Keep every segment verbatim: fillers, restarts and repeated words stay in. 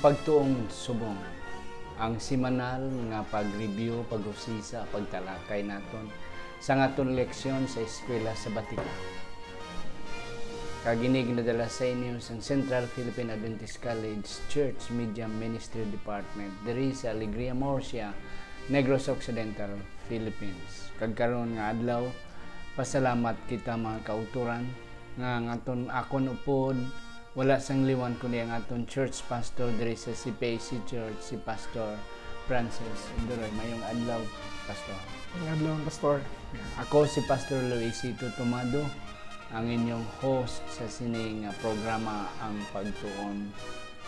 Pagtuon subong, ang semanal nga pag-review, pag-usisa, pagtalakay naton sa aton leksyon sa Eskwela Sabatika. Kag ini ginadala sa inyo sa Central Philippine Adventist College Church Media Ministry Department diri sa Alegria Murcia, Negros Occidental, Philippines. Kag karon nga adlaw, pasalamat kita, mga kautoran, nga ang aton, akon upod, wala sang liwan kundi ang aton church pastor diri sa C P A C Church, si Pastor Francis Duroy. Mayong adlaw, Pastor. Mayong adlaw, Pastor. Ako si Pastor Luisito Tomado, ang inyong host sa sini nga programa, Ang Pagtuon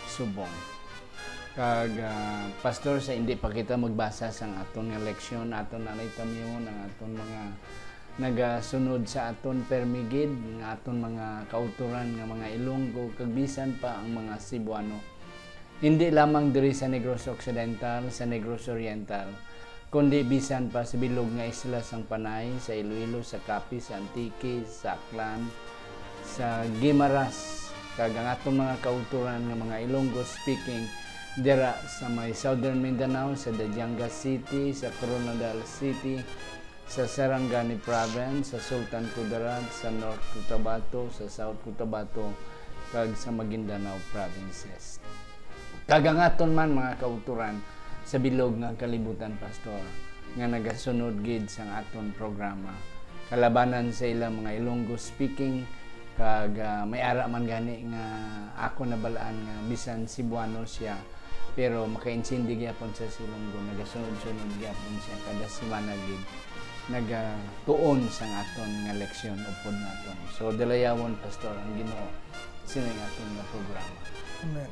Subong. Kag, ah, Pastor, sa hindi pa kita magbasa sang aton nga leksyon, aton na itamyon ang aton mga nagasunod sa aton permi gid nga aton mga kautoran nga mga Ilonggo, kag bisan pa ang mga Cebuano. Hindi lamang diri sa Negros Occidental, sa Negros Oriental, kundi bisan pa sa bilog nga isla sang Panay, sa Iloilo, sa Capiz, sa Antique, sa Aklan, sa Guimaras, kag ang aton mga kautoran nga mga Ilonggo speaking dira sa may Southern Mindanao, sa Dajanga City, sa Koronadal City, sa Sarangani Province, sa Sultan Kudarat, sa North Cotabato, sa South Cotabato, kag sa Maguindanao Provinces. Kag ang aton man mga kautoran sa bilog nga kalibutan, Pastor, nga nagasunod gid sang aton programa, kalabanan sa ilang mga Ilonggo speaking, kag, ah, may ara man gani nga ako nabalaan nga bisan Cebuano siya, pero makaintindi gyapon sa Ilonggo, nagasunod-sunod gyapon siya kada semana gid, nagatuon sang aton nga leksyon upod naton. So, dalayawon, Pastor, ang Ginoo sini nga aton nga programa. Amen.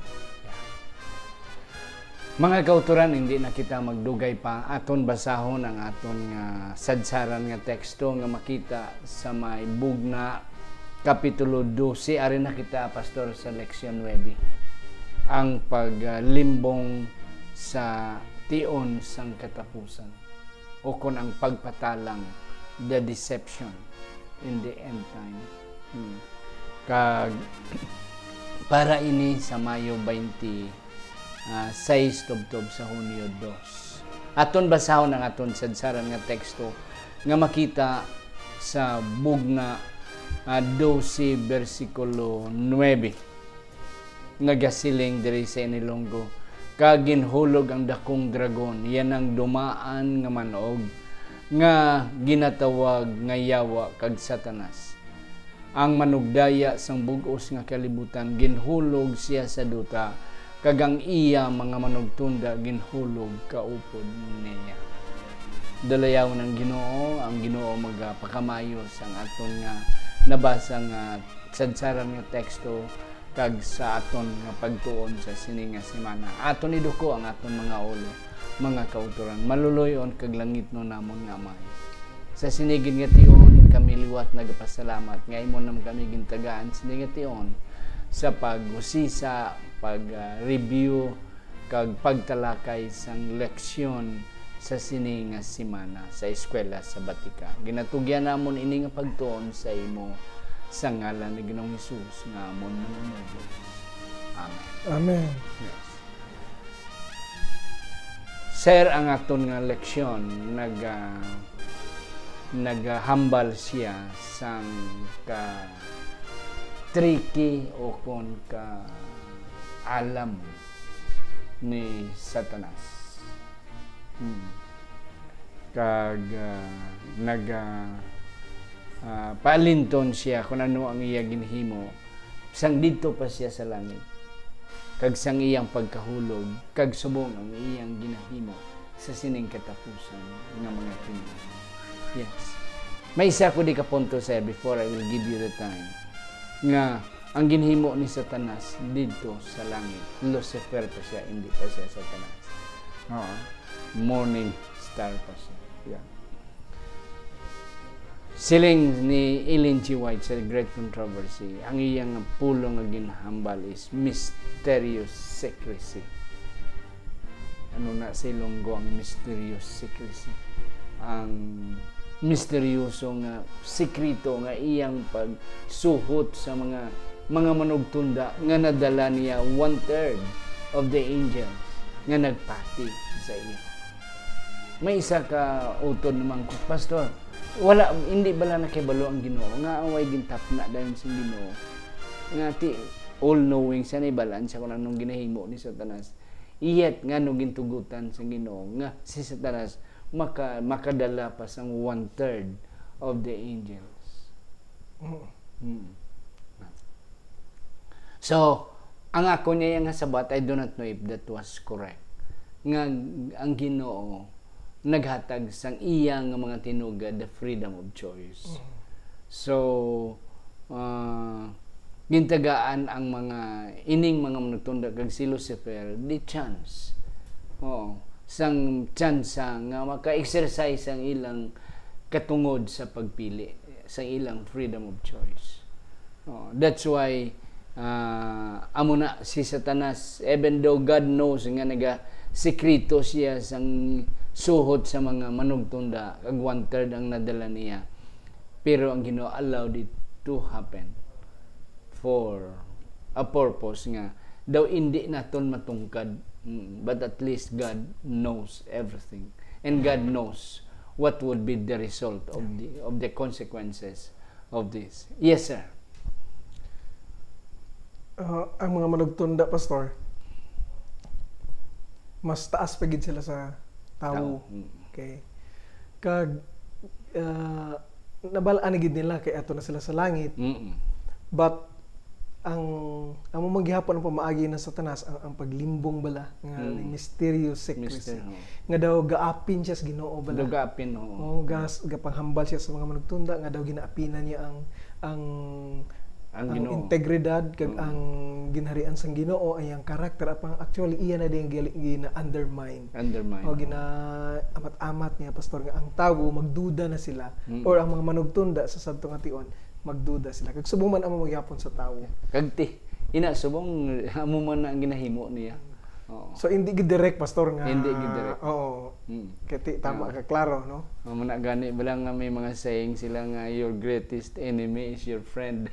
Mga kautoran, hindi na kita magdugay pa. Aton basahon ang aton nga sadsaran nga teksto nga makita sa may Bugna, Kapitulo dose. Ari na kita, Pastor, sa leksyon nuebe. Ang paglimbong sa tion sang katapusan, o kon ang pagpatalang, the deception in the end time. Hmm. Kag para ini sa Mayo twenty, ah, sais tubtob sa Hunyo dos. Aton basahon ang aton sadsaran nga teksto nga makita sa Bugna, ah, dose, bersikulo nuebe. Nagasiling diri sa Inilonggo, "Kag ginhulog ang dakong dragon, yan ang dumaan nga manog, nga ginatawag nga Yawa kag Satanas. Ang manugdaya sang bug-os nga kalibutan, ginhulog siya sa duta, kag ang iya mga manugtunda ginhulog kaupod niya." Dalayawon ang Ginoo. Ang Ginoo magapakamayo sang aton nga nabasa nga sadsaran nga teksto kag sa aton nga pagtuon sa sini nga semana. Aton iduko ang aton mga ulo, mga kautoran, maluloy-on kag langitnon namon nga Amay. Sa sini gid nga tion, kami liwat nagapasalamat nga imo naman kami gintagaan sini nga tion sa pag-usisa, pag-review, kag pagtalakay sang leksyon sa sini nga semana sa Eskwela Sabatika. Ginatugyan namon ini nga pagtuon sa imo, sa ngalan ni Ginoong Hesus nga amon Manunubos. Amen. Amen. Yes. Sir, ang aton nga leksyon, nag-, ah, naghambal siya sang ka-tricky o kon ka-alam ni Satanas. Hmm. Kag, ah, nag-, ah, ah, paalinton siya kung ano ang iya ginhimo sang didto pa siya sa langit, kag sang iyang pagkahulog, kag subong ang iyang ginahimo sa sining katapusan nga mga tinuod. Yes. May isa ko di ka punto, sir, before I will give you the time, nga ang ginhimo ni Satanas didto sa langit, Lucifer pa siya, hindi pa siya Satanas. Oo. Morning star pa siya. Yeah. Siling ni Ellen G. White sa The Great Controversy, ang iyang pulong nga ginhambal is mysterious secrecy. Ano na sa Ilonggo ang mysterious secrecy? Ang misteryoso nga sikreto nga iyang pagsuhot sa mga, mga manugtunda nga nadala niya one-third of the angels nga nagpati sa iya. May isa ka utod naman ko, "Pastor, wala, hindi bala nakibalo ang Ginoo nga ang way gintapna dayon sa Ginoo? Nga ti all-knowing siya, nahibalaan siya kung anong ginahimo ni Satanas. Yet, ngano gintugutan sa Ginoo nga si Satanas maka-, makadala pa sang one-third of the angels?" Mm. Hmm. So, ang ako niya nga sabat, I do not know if that was correct. Nga ang Ginoo naghatag sang iya nga mga tinuga the freedom of choice. Mm. So, ah, gintagaan ang mga, ining mga manugtunda kag si Lucifer the chance. Oo, sang tsansa nga maka-exercise ang ilang katungod sa pagpili, sa ilang freedom of choice. Oh, that's why, ah, amo na si Satanas, even though God knows nga naga-sikreto siya sang suhot sa mga manugtunda, kag one-third ang nadala niya, pero ang Ginoo allowed it to happen for a purpose nga daw indi naton matungkad, mm, but at least God knows everything. And God knows what would be the result of the, of the consequences of this. Yes, sir. Ah, ang mga manugtunda, Pastor, mas taas pa gid sila sa tawo. Mm. Okay. Kag ah, nabal-an na gid nila kay ato na sila sa langit. Mm-mm. But ang amo man gihapon ang pamaagi na Satanas, ang, ang paglimbong bala nga Mm. Mysterious Secrecy. Mister, oh. Nga daw gaapin siya sa Ginoo bala. Daw gaapin, oo. Oh, gas gapanghambal siya sa mga manugtunda nga daw ginaapinan niya ang ang Ang ang Ginoo. integridad kag Mm. ang ginharian sang Ginoo, ang iyang karakter, apang actually iya na din gali- gina-undermine. Undermine. O gina-amat-amat niya, Pastor, nga ang tawo magduda na sila, Mm. or ang mga manugtunda sa sadto nga tion magduda sila. Kag subong man amo magyapon sa tawo. Kag ti, ina, subong, amo man na ang ginahimo niya. Oo. So hindi gid direct, Pastor, nga Hindi gid direct. Oo. Mm. Kay ti tama Ah. ka, klaro, no? Amo na gani bala nga may mga saying sila nga your greatest enemy is your friend.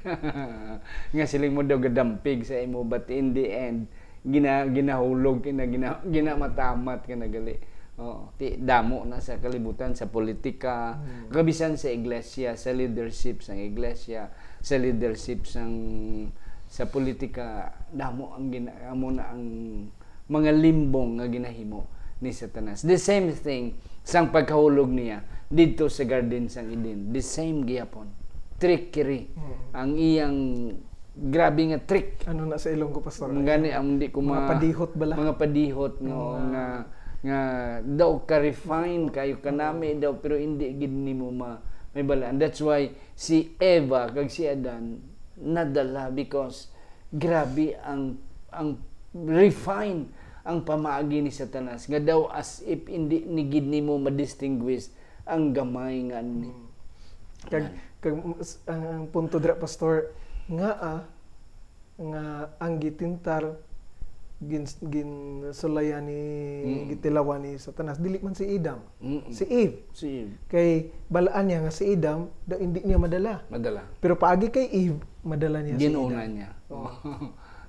Nga sila mo daw gadampig sa imo, but in the end gina ginahulog ka na, gina, ginamatamat ka na gali. Oo, ti damo na sa kalibutan, sa politika, Mm. kabisan sa iglesia, sa leadership sa iglesia, sa leadership sang sa politika, damo ang gina, amo na ang mga limbong nga ginahimo ni Satanas. The same thing sang pagkahulog niya didto sa garden sang Eden. The same gihapon. Trickery. Mm. Ang iyang grabe nga trick. Ano na sa Ilonggo, Pastor? Mangani ang di ko Mga ma- padihot bala. Mga padihot, no, Mga nga nga daw ka-refine kayo, kanami daw, pero hindi gid nimo ma may balaan. That's why si Eva kag si Adan nadala, because grabe ang ang refine ang pamaagi ni Satanas, nga daw as if hindi ni gid nimo ma-distinguish ang gamay nga ni. Mm. Kag, kag s- ang, ang punto dira, Pastor, nga ah, nga ang gitintar gin ginsulayan ni Mm. gitilawan ni Satanas, dili man si Adam, Mm-mm. si Eve. Si Eve. Kay balaan niya nga si Adam daw hindi niya madala. Madala. Pero paagi kay Eve, madala niya si Ginuna Adam. niya. Oo.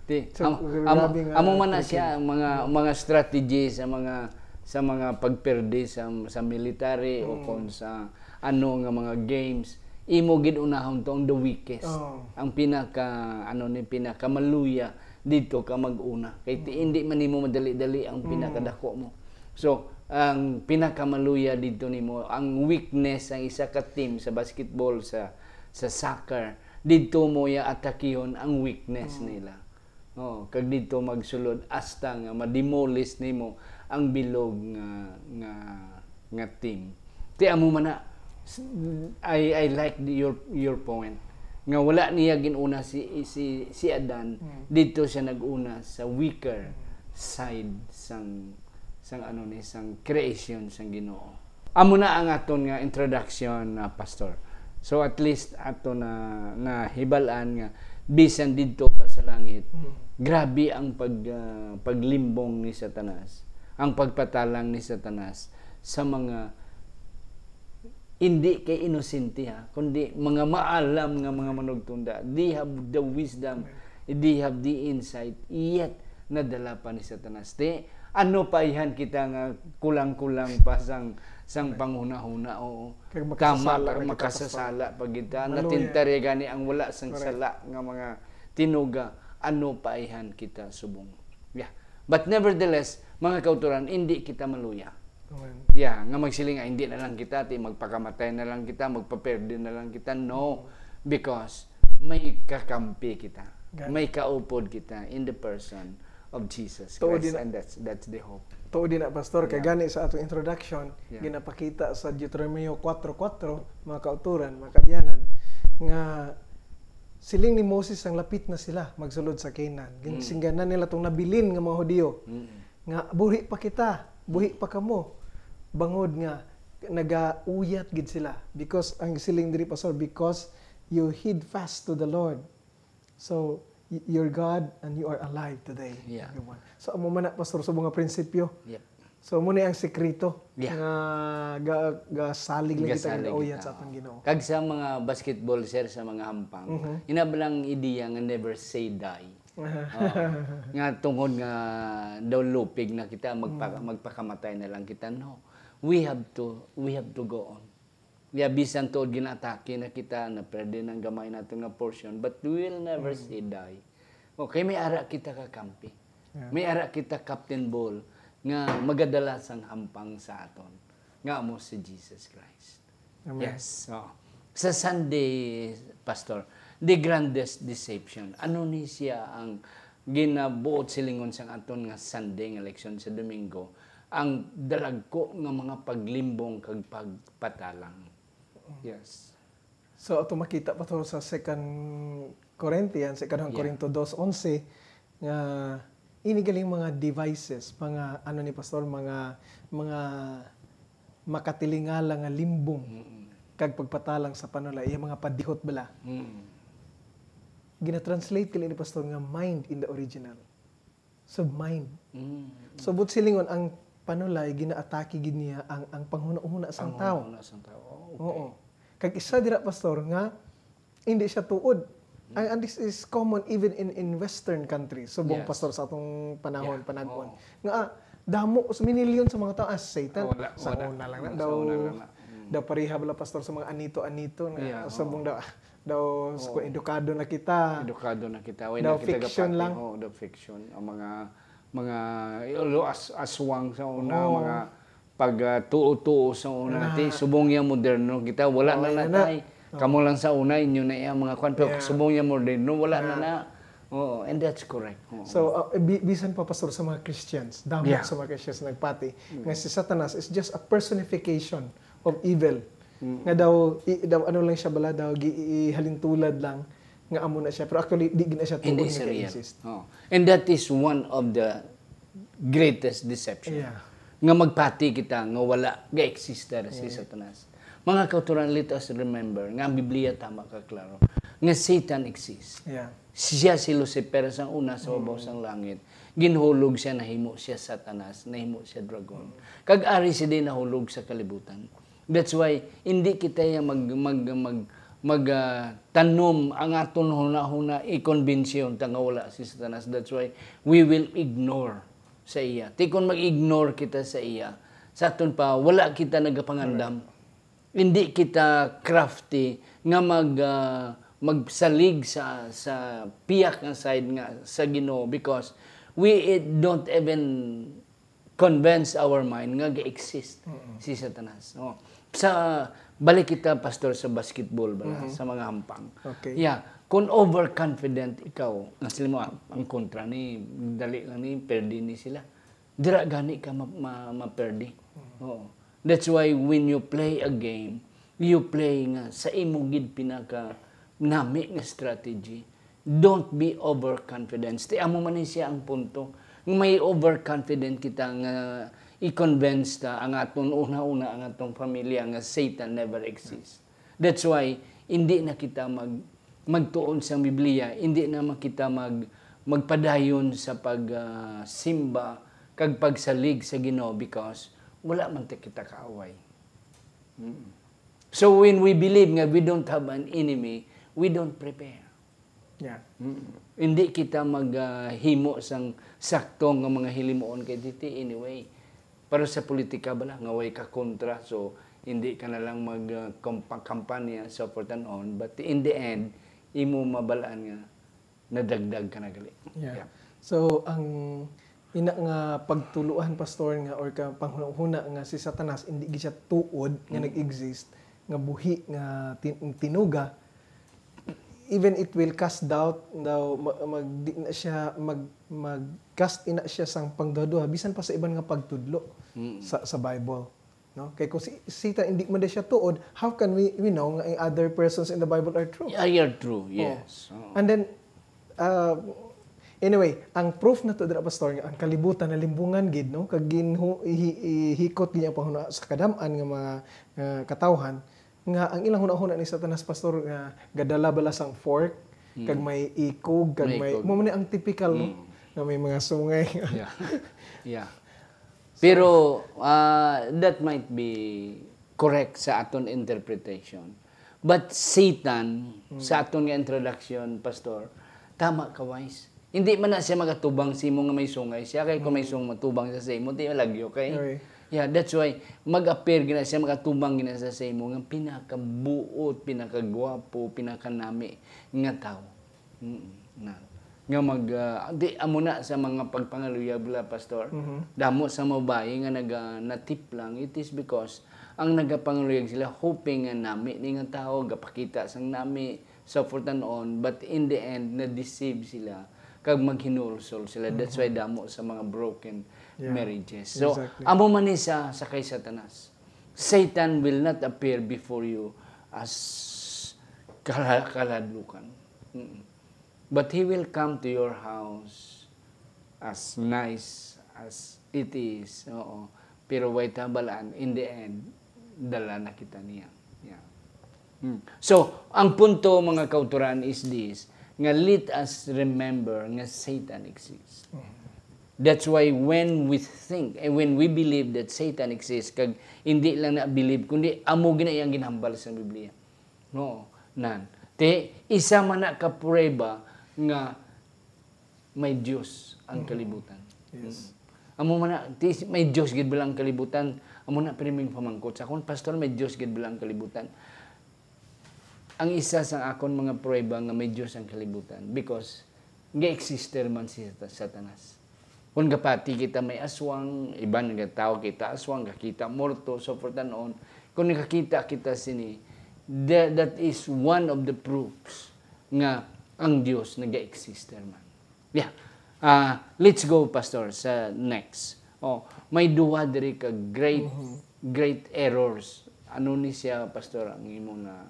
Ti, So, am- grabe am- nga amo man na thinking. Siya ang mga mga strategy sa mga sa mga pagperde sa sa military o Mm. kon sa ano nga mga games, imo gid unahon to ang the weakest. Oo. Ang pinaka ano ni pinakamaluya dito ka mag-una. Kay ti, hindi man nimo madali-dali ang Mm. pinakadako mo. So, ang pinakamaluya dito nimo, ang weakness ang isa ka team sa basketball, sa sa soccer, dito mo ya atakihon ang weakness Mm. nila. Oh, kag dito magsulod hasta nga ma-demolish nimo ang bilog nga nga nga team. Ti amo man na, s- I I like the, your your point nga wala niya ginuna si si si Adan, Mm. dito siya nag-una sa weaker side sang sang ano ni sang creation sang Ginoo. Amo na ang aton nga introduction, ah, Pastor. So at least ato na nahibal-an nga bisan didto pa sa langit, Mm. grabe ang pag ah, paglimbong ni Satanas, ang pagpatalang ni Satanas sa mga hindi kay inosente, ha, kundi mga maalam nga mga manugtunda. They have the wisdom, they have the insight, yet nadala pa ni Satanas. Ti, ano pa ihan kita nga kulang-kulang pa sang, sang panghunahuna, oo. Kag Tama, makasasala ka, na kita, makasasala pa kita. Hallelujah. Natintarya gani ang wala sang Correct. sala nga mga tinuga, ano pa ihan kita subong. Yeah. But nevertheless, mga kauturan, hindi kita maluya. Amen. Yeah, nga magsiling nga, "Hindi na lang kita, ti magpakamatay na lang kita, magpaperde na lang kita." No, because may kakampi kita. Gani. May kaupod kita in the person of Jesus Tuod Christ, din, and that's, that's the hope. Tuod din na, Pastor, kay Yeah. gani sa atong introduction, Yeah. ginapakita sa Deuteronomio four four, mga kauturan, mga kabyanan, nga siling ni Moses ang lapit na sila magsulod sa Canaan. Gin-, Mm. singganan nila tong nabilin nga mga Hudiyo, Mm. nga, "Buhi pa kita, buhi pa kamo." Bangod nga nagauyat gid sila. Because ang siling diri, Pastor, "Because you hid fast to the Lord. So, y-, your God and you are alive today." Yeah. Di ba? So, amo man na, Pastor, sa mga prinsipyo. Yep. So, mo ni ang sekreto Yeah. nga ga-, gasalig lang kita, Gasalig gauyat kita. sa atong Ginoo. Kag sa mga basketball, sir, sa mga hampang, Mhm. ina ba lang ideya nga never say die? Oo. Nga tungod nga daw lupig na kita, magpa-, Mm. magpakamatay na lang kita. No. We have to, we have to go on. Yeah, bisan tuod ginaatake na kita, na pwede nang gamay nato nga portion, but we will never Mm. say die. Okay, may ara kita kakampi. Yeah. May ara kita Captain Ball nga magadala sang hampang sa aton, nga amo si Jesus Christ. Amen. Yes. Oh. Sa Sunday, Pastor, the grandest deception. Ano ni siya ang ginabuot silingon sang aton nga Sunday nga leksyon sa Domingo? Ang dalagko nga mga paglimbong kag pagpatalang. Yes. So, ato makita pa to sa Second Corinthians, Ikaduhang Yeah. Corinto dos onse, nga ini galing mga devices, mga, ano ni Pastor, mga, mga makatilingala nga limbong Mm-mm. kag pagpatalang sa panulay, iya mga padihot bala. Mm. Gina-translate gali ni Pastor nga mind in the original. So, mind. Mm. So, but silingon, ang panulay, ginaatake gid niya ang, ang panghunahuna sang Ang tawo. hunahuna sang tawo. Oh, okay. Oo. Kag isa dira, Pastor, nga hindi siya tuod. Ang, and this is common even in, in Western countries. Subong, Yes. Pastor, sa atong panahon, Yeah. panag-on. Oo. Nga, ah, damo, sa minilyon sa mga tao, ah, Satan, Ah, wala, sa wala. una lang na, Sa daw, una lang na. Mm. daw pareha bala, Pastor, sa mga anito-anito, nga, Yeah, subong oo. daw, daw, Oo. kung edukado na kita. Edukado na kita. Way Daw na kita fiction gapati. lang. Oo, daw fiction. Ang mga, mga, as-, aswang sa una, Oo. mga pag, ah, tuo-tuo sa una. Na. Ti, subong yang moderno kita, wala na Wala na, na. tay. Oo. Kamo lang sa una, inyo na yang mga kwan. Pero Yeah. subong yang moderno, wala na Na. na. Oo, and that's correct. Oo. So, uh, bi-, bisan pa, Pastor, sa mga Christians, damo Yeah. sa mga Christians nagpati Mm. nga si Satanas is just a personification of evil. Mm. Nga daw, i-, daw ano lang siya bala, daw gi-, i-, halintulad lang nga amo na siya. Pero actually, di gina siya tuod Hindi nga siya real. ga-exist. Oo. And that is one of the greatest deception. Yeah. Nga magpati kita nga wala ga-exist dara si Yeah. Satanas. Mga kauturan, let us remember nga ang Biblia tama ka klaro nga Satan exists. Yeah. Siya si Lucifer sang una sa babaw Mm. sang langit. Ginhulog siya, nahimo siya Satanas, nahimo siya dragon. Mm. Kag ari siya din nahulog sa kalibutan. That's why hindi kita ya mag, mag, mag, mag, ah, tanom ang aton hunahuna, i-convince unta nga wala si Satanas. That's why we will ignore sa iya. Ti kon mag-ignore kita sa iya, sa aton pa, wala kita nagapangandam. Hindi kita crafty nga mag, ah, magsalig sa, sa pihak nga side nga sa Ginoo, because we, eh, don't even convince our mind nga ga-exist Mm-mm. si Satanas. Oh. Sa, balik kita, Pastor, sa basketball bala, Mhm. sa mga hampang. Okay. Yeah, kung overconfident ikaw, nga sila mo, "Ah, ang kontra ni, dali lang ni, perdi ni sila." Dira gani ka ma-, ma-, maperdi. Mhm. Oo. That's why when you play a game, you play nga sa imo gid pinaka nami nga strategy. Don't be overconfident. Ti amo man ni siya ang punto. Nga may overconfident kita nga i-convince ta ang aton una-una, ang atong pamilya nga Satan never exists. That's why hindi na kita mag, magtuon sa Biblia, hindi na man kita mag, magpadayon sa pag, ah, simba kag pagsalig sa Ginoo, because wala man ta kita kaaway. Mm. So when we believe nga we don't have an enemy, we don't prepare. Yeah. Hindi kita maghimo sang sakto nga mga hilimuon kay titi anyway. Pero sa politika bala nga way ka kontra, so hindi ka na lang mag uh, kampanya, so forth and on. But in the end, imo mabalaan nga nadagdag ka na gali. Yeah. So ang ina nga pagtuluan, pastor, nga or ka panghunahuna nga si Satanas hindi gid siya tuod nga nag-exist, nga buhi nga tin- tinuga, even it will cast doubt daw, ma- mag di na siya mag mag cast ina siya sang pagduha-duha bisan pa sa iban nga pagtudlo sa sa Bible, no? Kay kung si Satan hindi man siya tuod, how can we we know nga ang other persons in the Bible are true? Ay, are true, yes. Oo. And then uh, anyway, ang proof na to dira, pastor, nga ang kalibutan nalimbungan gid, no, kag ginhu- ihi- ihikot gid ang panghuna sa kadam-an nga mga uh, katawhan, nga ang ilang hunahuna ni Satanas, pastor, nga gadala bala sang fork kag may ikog kag May may ikog. Mo ni ang typical, no, nga may mga sungay. Yeah. Yeah. Pero uh, that might be correct sa aton interpretation. But Satan, sa aton nga introduction, Pastor, tama ka, Wise. Hindi man na siya magatubang sa imo nga may sungay siya, kay kung may sung matubang siya sa imo, di malagyo kay. Okay. Yeah, that's why mag-appear gina siya, magatubang gina siya sa imo nga pinakabuot, pinakagwapo, pinakanami nga tawo. Mm, na. Nga mag ah, di amo na sa mga pagpangaluyag la, Pastor. Damo sa mga bayi nga naga natiplang, it is because ang nagapangaluyag sila hoping nga nami ni nga tawo gapakita sang nami, so forth and on, but in the end na-deceive sila kag maghinulsol sila. That's why damo sa mga broken Yeah. marriages. So Exactly. Amo man ni sa sa kay Satanas. Satan will not appear before you as kala- kaladlukan. Mm. But he will come to your house as nice as it is. Oo. Pero way ta balaan, in the end, dala na kita niya. Yeah. Hmm. So, ang punto, mga kauturan, is this, nga let us remember nga Satan exists. That's why when we think and when we believe that Satan exists, kag hindi lang na believe, kundi amo gina iyang ginhambal sa Biblia. No, nan. Te, isa man na ka prueba nga may Dios ang kalibutan. Yes. Mm. Amo man na, ti, may Dios gid bala ang kalibutan? Amo na priming pamangkot sa akon, Pastor, may Dios gid bala ang kalibutan? Ang isa sa akon mga prueba nga may Dios ang kalibutan, because nga exister man si Sat- Satanas. Kung gapati kita may aswang, iban nga tawo kita aswang, kakita morto, so forth and on. Kung nakakita kita sini, that, that is one of the proofs nga ang Dios naga-exister man. Yeah. Ah, let's go, Pastor, sa next. Oh, may duha diri ka great great errors. Ano ni siya, Pastor, ang imo na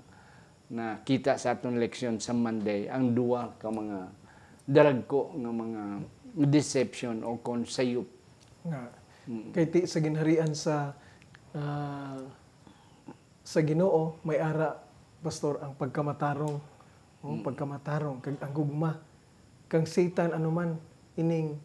nakita sa aton leksyon sa Monday, ang duha ka mga daragko nga mga deception o kon sayop. Nga kay ti sa ginharian sa ah, sa Ginoo may ara, pastor, ang pagkamatarong, oh, pagkamatarong kag ang gugma kang Satan, ano man ining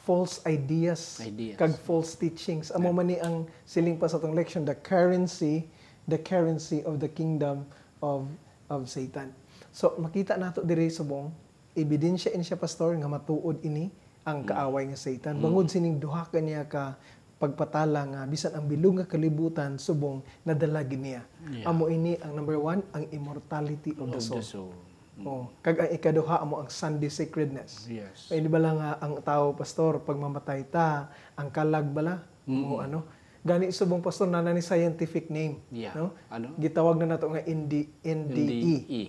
false ideas, Ideas. Kag false teachings. Amo man ni ang siling pa sa atong leksyon, the currency, the currency of the kingdom of of Satan. So makita nato diri subong ebidensya ini siya, pastor, nga matuod ini ang kaaway nga Satan. Bangod sining duha ka niya ka pagpatala nga bisan ang bilog nga kalibutan subong nadala gid niya. Yeah. Amo ini ang number one, ang immortality of the Of soul. the soul. Oh, kag ang ikaduha amo ang Sunday sacredness. Yes. Ay, di ba lang nga ang tao, pastor, pag mamatay ta, ang kalag bala, mo ano, gani subong, pastor, nana ni scientific name, Yeah. No? Ano? Gitawag na nato nga N D, N D E. N D E.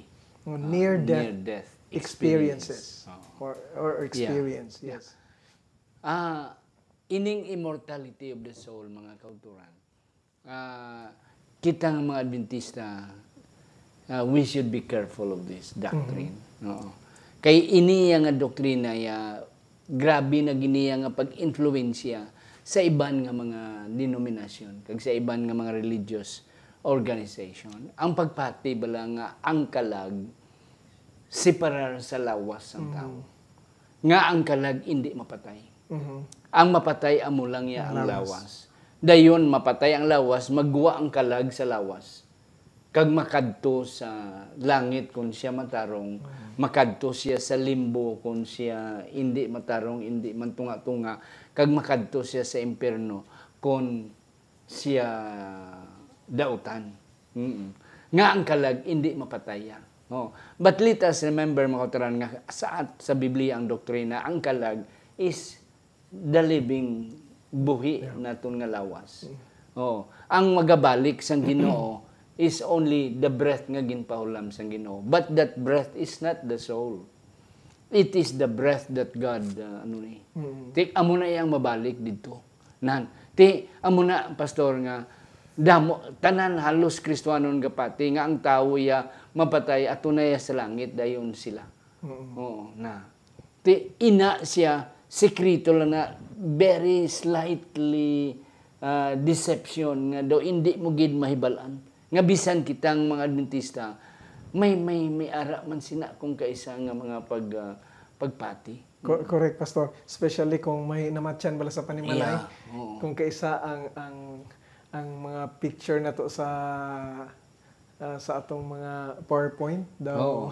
Near death, Near death experiences. Experience. Oo. Or, or experience, yes. Ah, ining immortality of the soul, mga kauturan, ah, kita nga mga Adventista, ah, we should be careful of this doctrine. Oo. Kay ini nga doktrina ya grabe na giniya nga pag-influensya sa iban nga mga denominasyon kag sa iban nga mga religious organization. Ang pagpati bala nga ang kalag separar sa lawas sang tawo. Nga ang kalag indi mapatay. Ang mapatay amo lang ya ang lawas. Dayon mapatay ang lawas, magwa ang kalag sa lawas. kag makadto sa langit kon siya matarong, Mm. makadto siya sa limbo kon siya indi matarong, indi man tunga-tunga, kag makadto siya sa impyerno kon siya dautan. Mm. Nga ang kalag indi mapataya. Oh. But let us remember, mga kautoran, nga sa, sa Biblia ang doktrina, ang kalag is the living buhi Yeah. naton nga lawas. Mm. Oh, ang magabalik sang Ginoo is only the breath nga ginpahulam sang Ginoo. But that breath is not the soul. It is the breath that God, uh, ano ni. Mm. Ti-, amo na iyang mabalik didto. Nan, ti, amo na, pastor, nga damo, tanan halos Kristiyanon gapati nga ang tawo iya mapatay, ato na iya sa langit, dayon sila. Mm. Oo, na. Ti, ina siya, sikreto lang na, very slightly, ah, deception nga daw hindi mo gid mahibal-an. Nga bisan kitang mga Adventista, may, may, may ara man sina kung kaisa nga mga pag, ah, pagpati. Co-, correct, Pastor. Especially kung may namatyan bala sa panimalay. Yeah, oo. Kung kaisa ang, ang, ang mga picture na to sa, ah, sa atong mga PowerPoint daw. Oo.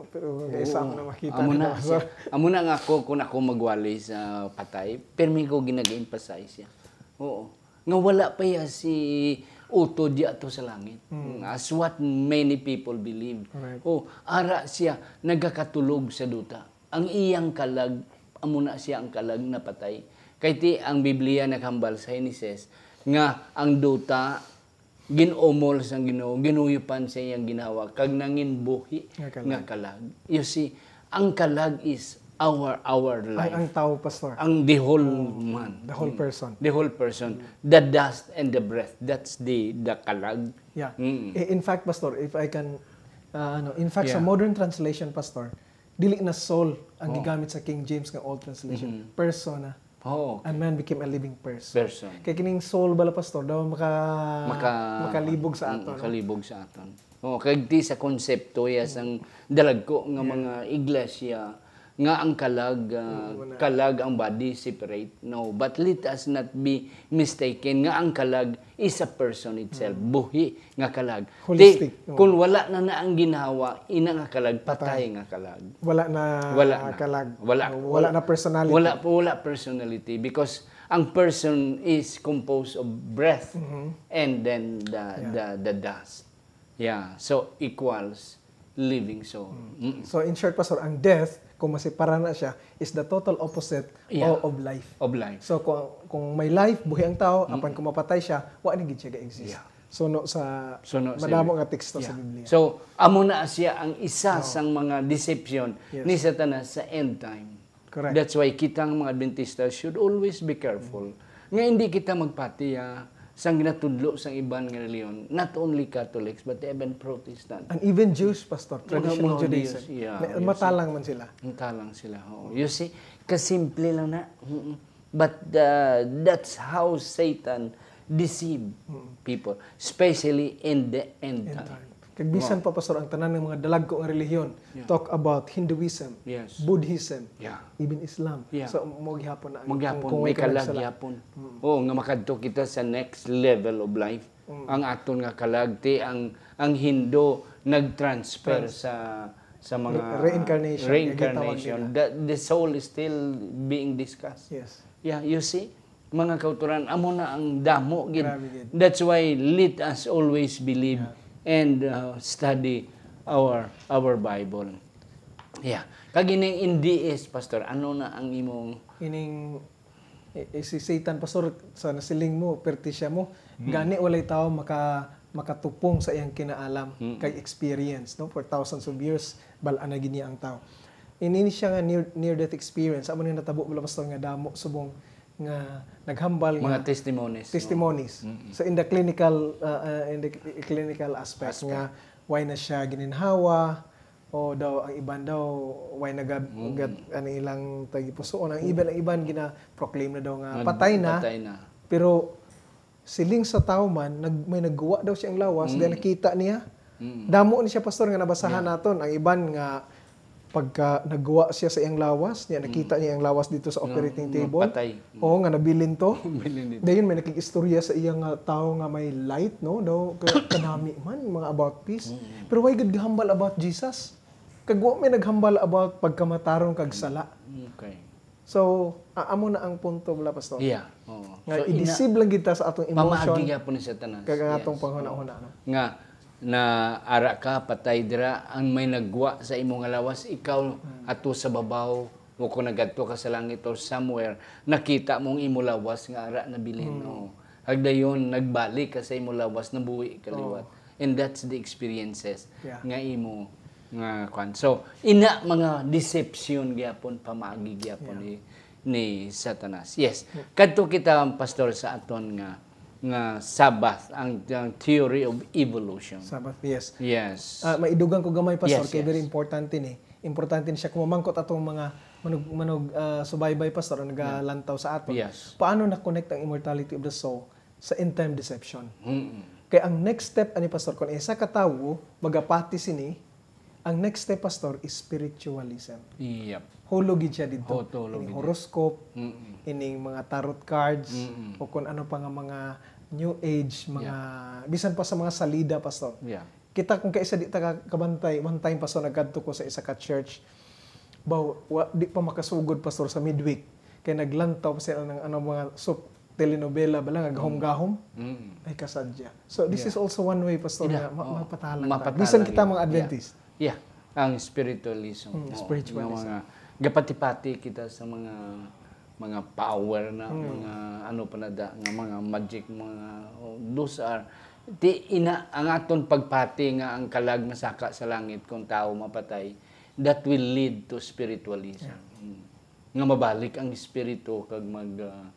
Pero kung kaisa Oo. ako na makita Amo na na, Pastor. siya. Amo na nga ako, kung ako magwali sa patay, permi ko ginag-emphasize siya. Oo. Nga wala pa iya si utod di ato sa langit. Mm. As what many people believe. Correct. Oh, ara siya nagakatulog sa duta. Ang iyang kalag, amo na siya ang kalag napatay. Kay ti ang Biblia naghambal sa Henesis nga ang duta gin-umol sang Ginoo, ginuyupan sa iyang ginhawa, kag nangin buhi Nga kalag. nga kalag. You see, ang kalag is our, our Ang, life. ang tao, Pastor. Ang the whole Oh, man. the whole Mm. person. The whole person. The dust and the breath, that's the, the kalag. Yeah. Mm. I-, in fact, Pastor, if I can, uh, ano, in fact, sa Yeah. modern translation, Pastor, dili na soul ang Oh. gigamit sa King James nga old translation. Mm-hmm. Persona. Oh, okay. And man became a living person. Person. Kay kining soul bala, Pastor, daw maka-, Maka-, makalibog sa mm, aton, no? makalibog sa aton. Oh, kag ti sa konsepto ya Mm. sang dalagko nga Yeah. mga iglesia nga ang kalag, ah, Mm, wala. kalag ang body separate. No, but let us not be mistaken nga ang kalag is a person itself. Mm. Buhi nga kalag. Holistic, Ti, no? kung wala na na ang ginhawa, ina nga kalag, patay Patay. nga kalag. Wala na Wala na. kalag. Wala. O, wala na personality. Wala, wala personality because ang person is composed of breath Mhm. and then the, Yeah. the, the dust. Yeah. So, equals living soul. Mm. Mm. So, in short, Pastor, ang death, kung masipara na siya, is the total opposite Yeah. o-, of life. Of life. So, kung, kung may life, buhi ang tao, Mm. apan kung mapatay siya, wa na gid siya ga-exist. Yeah. Suno sa Suno sa madamo Biblia. nga teksto sa Yeah. Biblia. So, amo na siya ang isa No. sang mga deception Yes. ni Satanas sa end time. Correct. That's why kita nga mga Adventista should always be careful Mm. nga hindi kita magpatiya sang ginatudlo sang iban nga reliyon, not only Catholics, but even Protestant. And even Jews, Pastor, Mga traditional mga Judaism. Jews, yeah, Ma-, yes. matalang man sila. Matalang sila, oo. You see, kasimple lang na. Mm-mm. But, uh, that's how Satan deceive Mm. people, especially in the end End time. time. Kag bisan No. pa, Pastor, ang tanan nga mga dalagko nga relihiyon, Yeah. talk about Hinduism, Yes. Buddhism, Yeah. even Islam. Yeah. So, mo gihapon na ang Mo gihapon, kung, kung may may kalag kalag sila. gihapon. Mm. Oo, nga makadto kita sa next level of life. Mm. Ang aton nga kalag, ti ang, ang Hindu nag-transfer Trans- sa, sa mga Re-, reincarnation, kaya gitawag reincarnation. nila. The, the soul is still being discussed. Yes. Yeah, you see? Mga kautoran, amo na ang damo gid. Grabe gid. That's why let us always believe Yeah. and, uh, study our, our Bible. Yeah. Kag ining N D S, Pastor, ano na ang imong Ining, i-, i-, si Satan, Pastor, sa nasiling mo, perti siya mo. Mm. Gani, walay tao maka-, makatupong sa iyang kinaalam Mm. kay experience, no? For thousands of years, bal-an na gid niya ang tao. Ini ni siya nga near, near death experience. Amo ni natabo, bala, Pastor, nga damo subong nga naghambal Mga nga testimonies, no? testimonies. Mm-mm. So, in the clinical, uh, uh, in the cl-, clinical aspect Aspect. nga why na siya gininhawa, o daw ang iban daw why naga-, Mm. gat-, ang ilang tagipusoon. Ang Mm. iban, ang iban gina-proclaim na daw nga Nga patay na. patay na. Pero siling sa tao man, nag-, may nagguwa daw siyang lawas, Mm. then nakita niya. Mm. Damo ni siya, Pastor, nga nabasahan Yeah. naton. Ang iban nga pagka nagwa siya sa iyang lawas, niya nakita niya ang lawas dito sa operating table. Patay. Oo, nga nabilin to. Bilin dito. Dayon may nakig-istorya sa iya nga tawo nga may light, no? Daw ka- kanami man mga about peace. Pero why gud gahambal about Jesus? Kag wa may naghambal about pagkamatarong kag sala. Okay. So, a- amo na ang punto bala, Pastor. Yeah. Oo. Nga So, ina- i-deceive lang kita sa atong emotion. Pamaagi gyapon ni Satanas. Kag ang Yes. atong panghuna-huna, no? Nga na ara ka, patay dira, ang may nagwa sa imo nga lawas, ikaw ato sa babaw, o kung nagadto ka sa langit or somewhere, nakita mo ang imo lawas nga ara nabilin. Oh. Hagdayon, nagbalik ka sa imo lawas, nabuhi ka liwat. And that's the experiences Yeah. nga imo nga kwan. So, ina mga deception gyapon, pamaagi gyapon Yeah. ni, ni Satanas. Yes. Kadto kita, Pastor, sa aton nga nga Sabbath, ang, ang theory of evolution. Sabbath, yes. Yes. Ah, maidugang ko gamay, Pastor, Yes, kay yes. Very importante ni. Importante ni siya kung mamangkot atong mga manog, manog ah, subaybay, Pastor, ang nagalantaw sa aton. Yes. Paano na-connect ang immortality of the soul sa end time deception? Mm-mm. Kay ang next step ani, Pastor, kung isa ka tawo magapati sini, ang next step, Pastor, is spiritualism. Yep. Hulo gid siya dito. Ho, tulo Ining gid. Horoscope, Mm-mm. ining mga tarot cards, Mm-mm. o kung ano pa nga mga New Age, mga, bisan pa sa mga salida, Pastor. Yeah. Kita kung kaisa di ta ka- kabantay, one time, Pastor, nagkadto ko sa isa ka church. Baw, wa, di pa makasugod, Pastor, sa midweek. Kay naglantaw pa sila ng ano, mga soap telenovela, bala nga gahom-gahom. Mm. Ay, kasadya. So, this Yeah. is also one way, Pastor, Yeah, nga ma- oo. mapatalang ta. Mapatalang Bisan kita yan. mga Yeah. Adventist. Yeah. Ang spiritualism. Mm, Oo, spiritualism. Nga mga, gapati-pati kita sa mga mga power na, Mm. mga ano pa na da, nga mga magic, mga, oh, those are, di, ina, ang aton pagpati nga ang kalag masaka sa langit kung tao mapatay, that will lead to spiritualism. Mm. Nga mabalik ang espiritu kag mag, ah,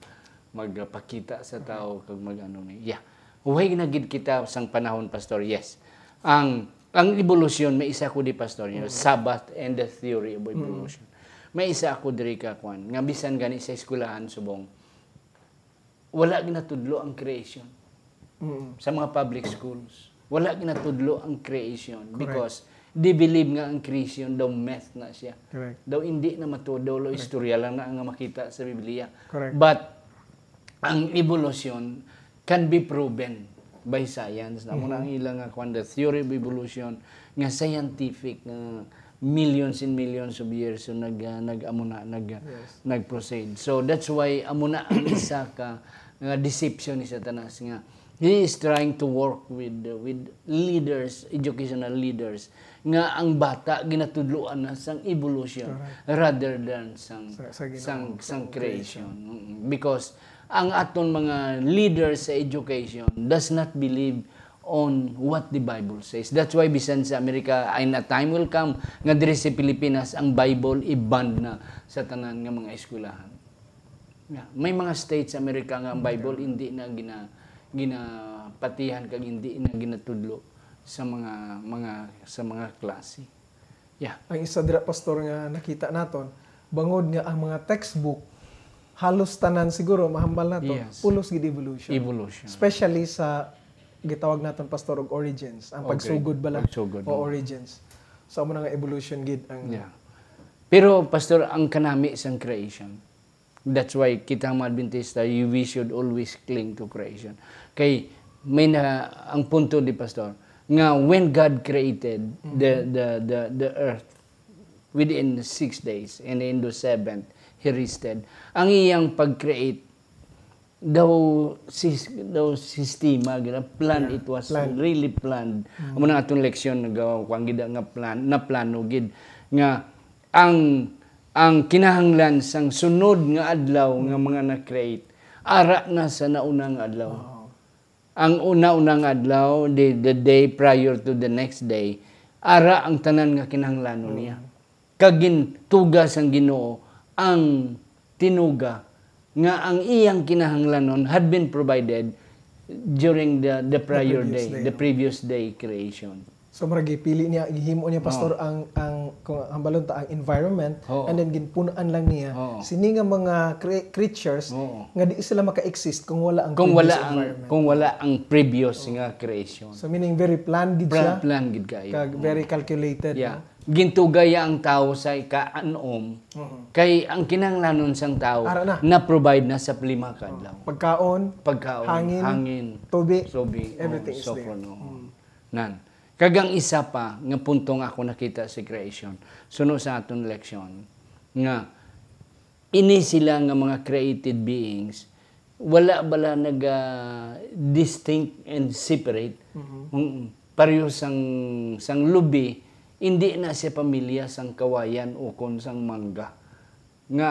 magpakita sa tao kag mag ano ni. Yeah. Way na gid kita sang panahon, Pastor. Yes. Ang ang evolution, may isa ko di, Pastor, you know, Sabbath and the theory of evolution. May isa ako diri ka kwan nga bisan gani sa eskwelahan subong wala ginatudlo ang creation Mm. sa mga public schools. Wala ginatudlo ang creation because they believe nga ang creation daw myth na siya. Correct. Daw hindi na matuod, daw istorya lang na ang makita sa Biblia. Correct. But ang evolution can be proven by science. Amo na ang ilang nga kwan, the theory of evolution nga scientific nga millions and millions of years so nag uh, nag amo na nag uh, Yes. nag-proceed. So that's why amo na ang isa ka nga deception ni Satanas nga he is trying to work with uh, with leaders, educational leaders nga ang bata ginatudloan na sang evolution Correct. rather than sang Sa- sa Ginoo, sang sa sang creation. creation. Mm, because ang aton mga leaders sa education does not believe on what the Bible says. That's why bisan sa Amerika, in a time will come nga diri sa Pilipinas ang Bible i-ban na sa tanan nga mga eskwelahan. Yeah. May mga states sa Amerika nga ang Bible hindi na gina ginapatihan kag hindi na ginatudlo sa mga mga sa mga klase. Yeah. Ang isa dira, Pastor, nga nakita naton, bangod nga ang mga textbook, halos tanan siguro, mahambal nato, Yes. pulos gid evolution. Evolution. Especially sa gitawag naton, Pastor, og origins. Ang Okay. pagsugod bala Pagsugod, o no. origins. So, amo na nga evolution gid ang Yeah. Pero, Pastor, ang kanami sang creation, that's why kita mga Adventista, you- we should always cling to creation. Kay, may na, ang punto di, Pastor, nga when God created the, the, the, the earth within six days, and in the seventh, He rested. Ang iyang pag-create, daw sis, daw sistema gid, plan, Yeah, it was plan. Really planned. Amo na atong leksyon, nagakuan gid nga plan, na plano gid nga ang ang kinahanglan sang sunod nga adlaw nga mga na-create ara na sa nauna nga adlaw. Oo. Ang una-una nga adlaw, the, the day prior to the next day, ara ang tanan nga kinahanglanon niya. Kag gintuga sang Ginoo ang tinuga nga ang iyang kinahanglanon had been provided during the the prior previous day, day, the no? Previous day creation. So, murag gipili niya, gihimo niya, Pastor, ang, ang, kung hambalon ta, ang environment, Oo. and then ginpun-an lang niya, Oo. sini nga mga cre- creatures, Oo. nga di sila maka-exist kung wala ang Kung previous wala ang environment. Kung wala ang previous nga creation. So, meaning very planned gid Plan, siya, plan gid kayo. kag very calculated, Yeah. No? Gintugaya ang tawo sa ikaanom, Mhm. kay ang kinahanglanon sang tawo Ara na. na-provide na sa lima ka adlaw. Pagkaon, Pagkaon, hangin, hangin, tubi, tubi, everything oh, is so there. Forth, oh. Mm. Nan. Kag ang isa pa nga punto nga ako nakita sa creation, suno sa aton leksyon, nga ini sila nga mga created beings, wala bala naga distinct and separate. Mhm. Mm. Pareho sang, sang lubi, hindi na siya pamilya sang kawayan ukon sang mangga. Nga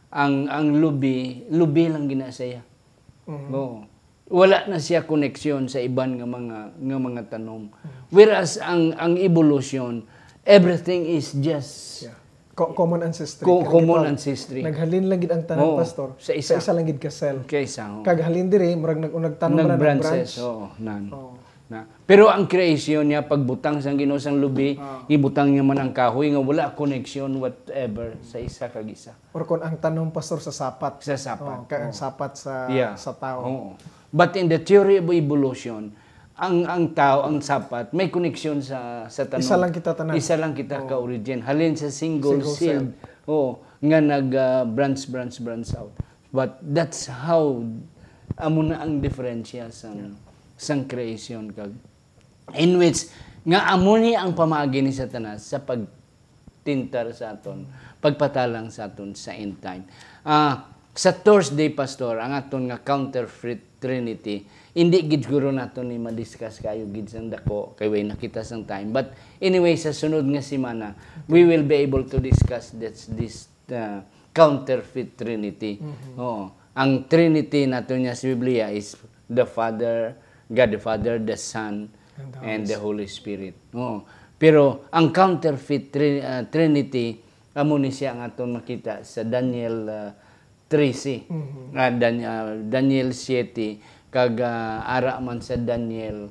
ang, ang lubi, lubi lang gina siya. Mhm. Oo. Wala na siya koneksyon sa iban nga mga, nga mga tanom. Mhm. Whereas ang, ang evolution, everything is just Yeah. Co-, common ancestry. Co-, Kaya common gitawag, ancestry. Naghalin lang gid ang tanan, Oo, Pastor, sa isa. Sa isa lang gid ka cell. Kay isa, oo. Kag halin diri, murag nag-, nagtanom na, Nag-branches, nag-branch. Oo, nan. Oo. Na. Pero ang creation niya, pagbutang sang Ginoo sang lubi, Ah. ibutang niya man ang kahoy nga wala connection whatever sa isa kag isa. Or kung ang tanom, Pastor, sa sapat. Sa sapat, Oh, kag ang oo. sapat sa, Yeah. sa tao. Oo. But in the theory of evolution, ang, ang tao, ang sapat, may koneksyon sa, sa tanom. Isa lang kita tanan. Isa lang kita Oo. ka-origin. Halin sa single Single cell. cell. Oo, nga nag, ah, branch, branch, branch out. But that's how, amo na ang diferensya sang, Yeah. sang creation kag in which nga amo ni ang pamaagi ni Satanas sa pagtintar sa aton, pagpatalang sa aton sa end time. Ah, sa Thursday, Pastor, ang aton nga counterfeit trinity, hindi gid siguro naton ni ma-discuss kayo gid sang dako kay way nakita sang time. But anyway, sa sunod nga semana, we will be able to discuss this, this, uh, counterfeit trinity. Mhm. Oo. Ang trinity nato niya sa Biblia is the Father, God the Father, the Son, And the and Holy the Holy Spirit. Oo. Pero ang counterfeit tri-, ah, trinity, amo ni siya ang aton makita sa Daniel, ah, trese, Mhm. ah, Dan-, ah, Daniel siete, kag, ah, ara man sa Daniel,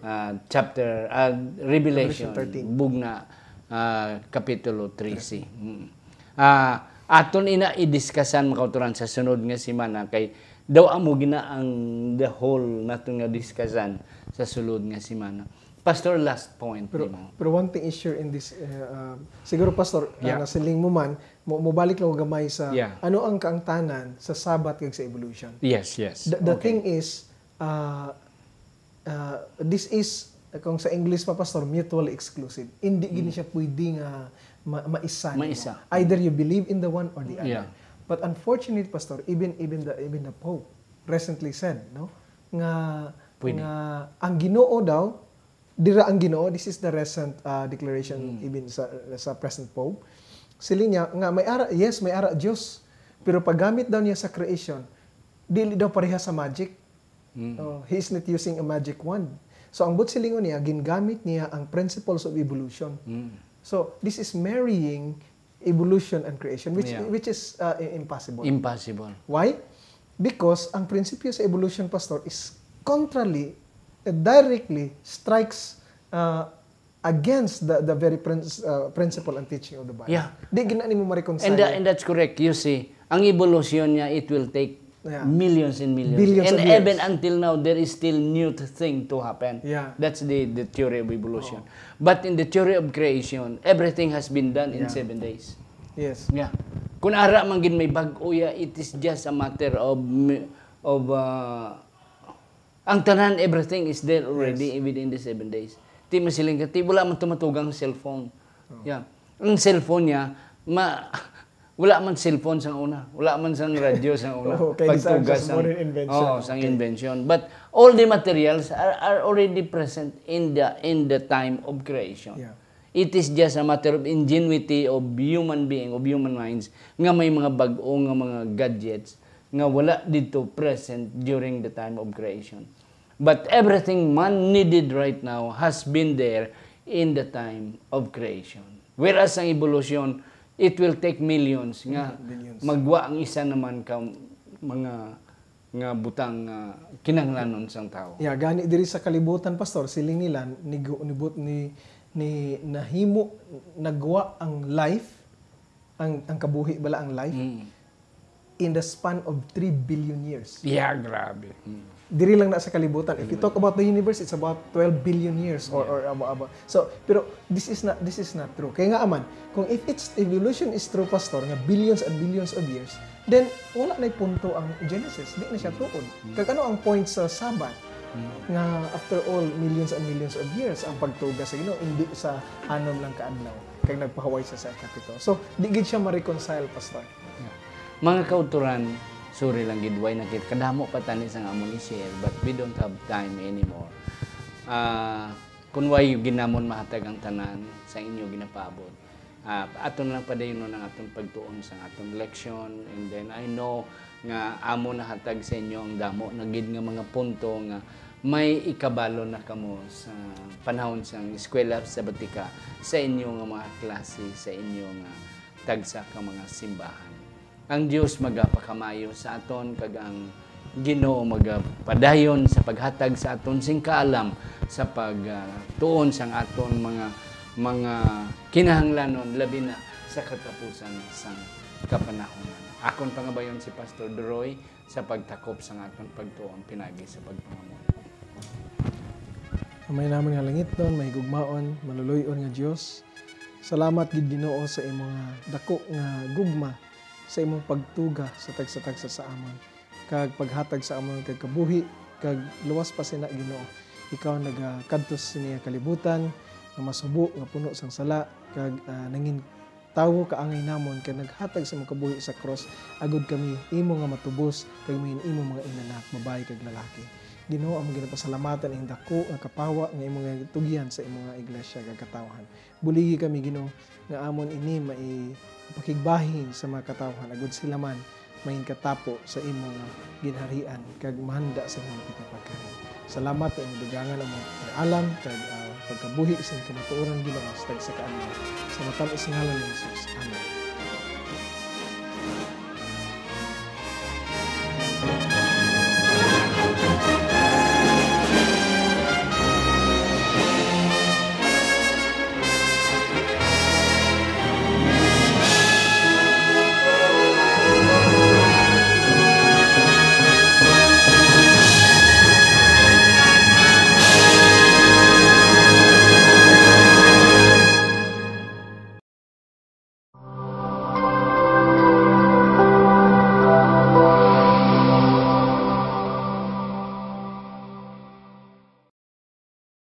ah, chapter, ah, Revelation, Revelation thirteen. Bugna, ah, kapitulo trese. Mm. Ah, aton ina i-discussan, mga kautoran, sa sunod nga semana, kay daw amo gina ang the whole naton nga discussan sa sulod nga semana. Pastor, last point Pero, nimo. pero one thing is sure in this, uh, uh, siguro, Pastor, uh, Yeah. nasiling mo man, mo, mobalik lang ko gamay sa Yeah. ano ang kaangtanan sa Sabbath kag sa evolution. Yes, yes. The, the Okay. thing is, uh, uh, this is, kung sa English pa, Pastor, mutually exclusive. Hindi gid Mm. siya pwede nga ma-, maisa nimo. Maisa. Either you believe in the one or the other. Yeah. But unfortunately, Pastor, even, even the, even the Pope recently said, no, nga, Pwede. nga ang Ginoo daw, dira ang Ginoo, this is the recent, uh, declaration Mm. even sa, sa present Pope. Siling niya nga may ara, yes, may ara Dios, pero paggamit daw niya sa creation, dili daw pareha sa magic. Mm. Oh, he is not using a magic wand. So, ang buot silingon niya, gingamit niya ang principles of evolution. Mm. So, this is marrying evolution and creation, which, Yeah. which is, uh, i-, impossible. Impossible. Why? Because ang prinsipyo sa evolution, Pastor, is contrarily, uh, directly strikes, uh, against the, the very prin-, uh, principle and teaching of the Bible. Yeah. Di gina nimo ma-reconcile. And tha-, and that's correct. You see, ang evolution niya, it will take Yeah. millions and millions. Billions And of even years. until now, there is still new th-, thing to happen. Yeah. That's the, the theory of evolution. Oo. But in the theory of creation, everything has been done in Yeah. seven days. Yes. Yeah. Kung ara man gid may bag-o, yeah, it is just a matter of mi-, of, uh, ang tanan, everything is there already Yes. within the seven days. Ti masiling ka, ti wala man tumatugang cellphone. Oh. Yeah. Ang cellphone niya, ma-, wala man cellphone sang una. Wala man sang radyo sang una. Oo, kay design Pagtugas sa sang, modern invention. Oo, sang Okay. invention. But all the materials are, are already present in the, in the time of creation. Yeah. It is just a matter of ingenuity of human being, of human minds, nga may mga bag-o nga mga gadgets nga wala didto present during the time of creation. But everything man needed right now has been there in the time of creation. Whereas ang evolution, it will take millions nga Billions. magwa ang isa naman ka mga, nga butang nga kinahanglanon sang tawo. Yeah, gani diri sa kalibutan, Pastor, siling nila, nigu-, nibut-, ni, ni, nahimo, nagwa ang life, ang, ang kabuhi bala ang life, Mm. in the span of three billion years. Yeah, grabe. Mm. Diri lang na sa kalibutan. If you talk about the universe, it's about twelve billion years or, or abo, abo. So, pero this is not this is not true. Kaya nga man, kung if it's evolution is true, Pastor, nga billions and billions of years, then wala na'y punto ang Genesis. Di na siya tuod. Kag ano ang point sa Sabbath? Nga after all, millions and millions of years ang pagtuga sa Ginoo, hindi sa anom lang ka adlaw kag nagpahuway siya sa ikapito. So, di gid siya ma-reconcile, Pastor. Mga kauturan, sorry lang gid, way na kita. Kadamo pa tani sang amon i-share, but we don't have time anymore. Ah, kung way gid namon mahatag ang tanan sa inyo ginapaabot, ah, aton lang padayonon ang aton pagtuon sa aton leksyon, and then I know nga amo nahatag sa inyo ang damo na gid nga mga punto nga may ikabalo na kamo sa panahon sang eskwela sabatika, sa inyo nga mga klase, sa inyo nga tagsa ka mga simbahan. Ang Dios magapakamayo sa aton, kag ang Ginoo magapadayon sa paghatag sa aton sing kaalam sa pagtuon sang aton mga, mga kinahanglanon, labi na sa katapusan sang kapanahonan. Akon pangabayon si Pastor Duroy sa pagtakop sang aton pagtuon pinagi sa pagpangamon. Amay namon nga langitnon, mahigugmaon, maluloy-on nga Dios, salamat gid, Ginoo, sa imo nga dako nga gugma sa imong pagtuga sa tagsa-tagsa sa amon, kag paghatag sa amon kag kabuhi, kag luwas pa sina, Ginoo, ikaw nagakadto sa sini nga kalibutan nga masubo, nga puno sang sala, kag, ah, nangin tawo kaangay namon kag naghatag sa imong kabuhi sa krus, agod kami imo nga matubos kag mangin imo mga inanak, babayi kag lalaki. Ginoo, among ginapasalamatan ang dako nga kapawa nga imo nga gitugyan sa imo nga iglesia kag katawhan. Buligi kami, Ginoo, nga amon ini maipakigbahin sa mga katawhan, agud sila man mangin katapo sa imo nga ginharian kag mahanda sa imo nga pagkari. Salamat sa imong dugangan among alam kag, ah, pagkabuhi sa kamatuoran, Ginoo, sa tagsa ka adlaw. Sa matamis nga ngalan ni Jesus. Amen.